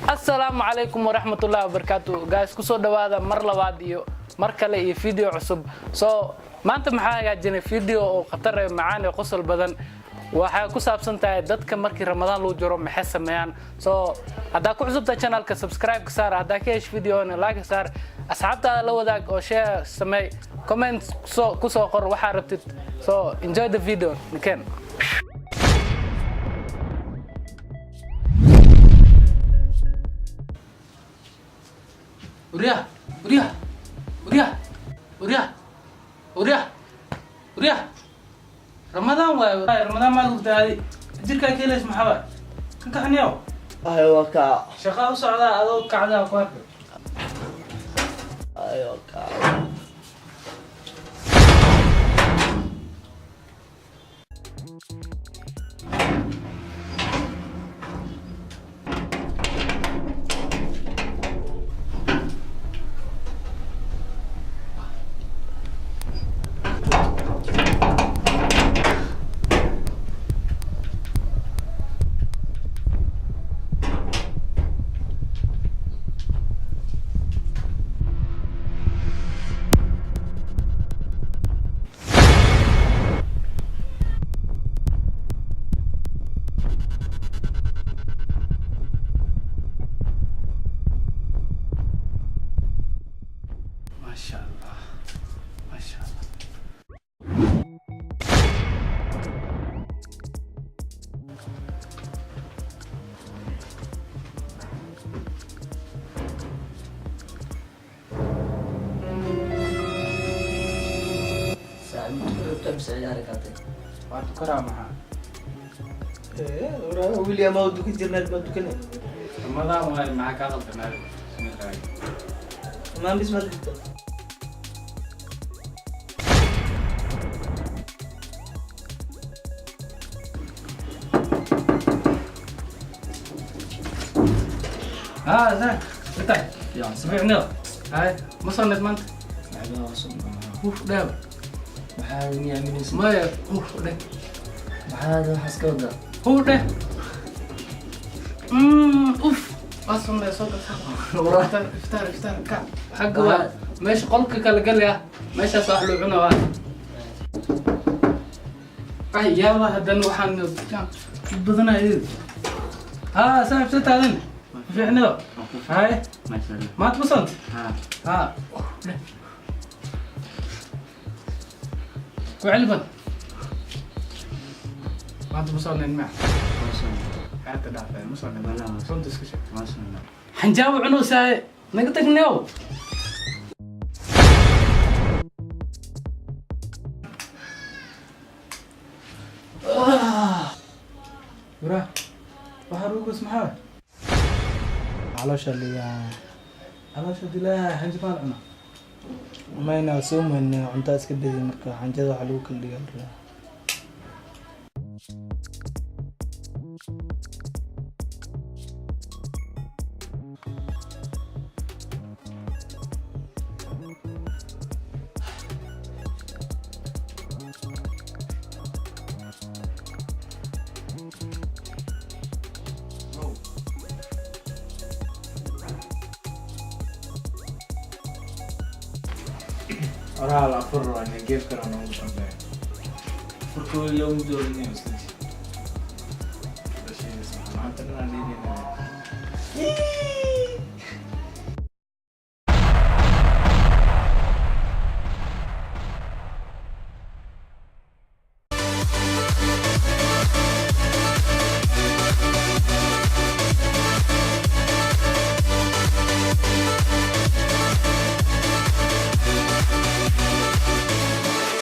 Asalaamu calaykum waraxmatullahi wabarakaatu, guys. Kusoo dhawaada mar labaad iyo mar kale iyo video cusub. So maanta maxaa hagaajinay? Video oo khatar ee macaan ee qosol badan. Waxay ku saabsan tahay dadka markii Ramadaan lagu jiro maxay sameeyaan. So haddaa ku cusubtahay channelka, subscribe ka saar. Haddaa ka hesh videona, like saar, asxaabtaada la wadaag oo share sameey, comment kusoo qor waxaa rabtid. So enjoy the video. Niken Uriya, Uriya, Uriya, Uriya, Uriya, Uriya, Ramadaan waaye. Ramadaan maa lagu tahay? Jirkaa ka helays maxaa waay? Kan kaxniyow. Ay, waa kac. Shaqaa u socdaa, adoo kacdaa ku arkay. Ay, waa kac. Maasha Allah, maasha Allah. Saaxiib, tukan mise ciyaari kartay? Waa tukaraa, maxaa? William, waa dukan jirnaad, baa dukanay. Ramadaan waaye, maxaa kaa qaldanaaday? Bismillaahi. Amaan bis maad dhigta. Haa, zaak inta safiicnio. Hay, ma sooned maanta? Huf dheeb. Maxaa ni aaminaysa? Maya, huf dheh. Maxaa waxaas ka wadaa? Huf dheh. Uf, waa sunnay. Soo gal, iftaar, iftaar, iftaar. Kac xagga, waa meesha qolka kala galaya, meeshaas wax loo cuna. Waa ay yaaba. Haddana waxaan badanaa iyadu. Haa, saaxiib, soo taagan fiicnido. Hay, maanta ma soonta? Haa, dheh, ku celi bad. Maanta ma soonayn maca xeerta dhaafay? Ma soonayn? Runta iska sheeg. Xanjaabo cunusaaye, naga tagneow. Wara, waxaa ruugos maxaa? Caloosha ligaa. Caloosha dilaa, xanjo maal cuna. Mayna soo mayna, cuntaa iska bedi. Marka xanjada waxaa lagu kala dhigaa la. Oraha la afur waa geef kale noogu dambeeya. Furka looma doorin isla. Maanta dhan aan dhiidayna.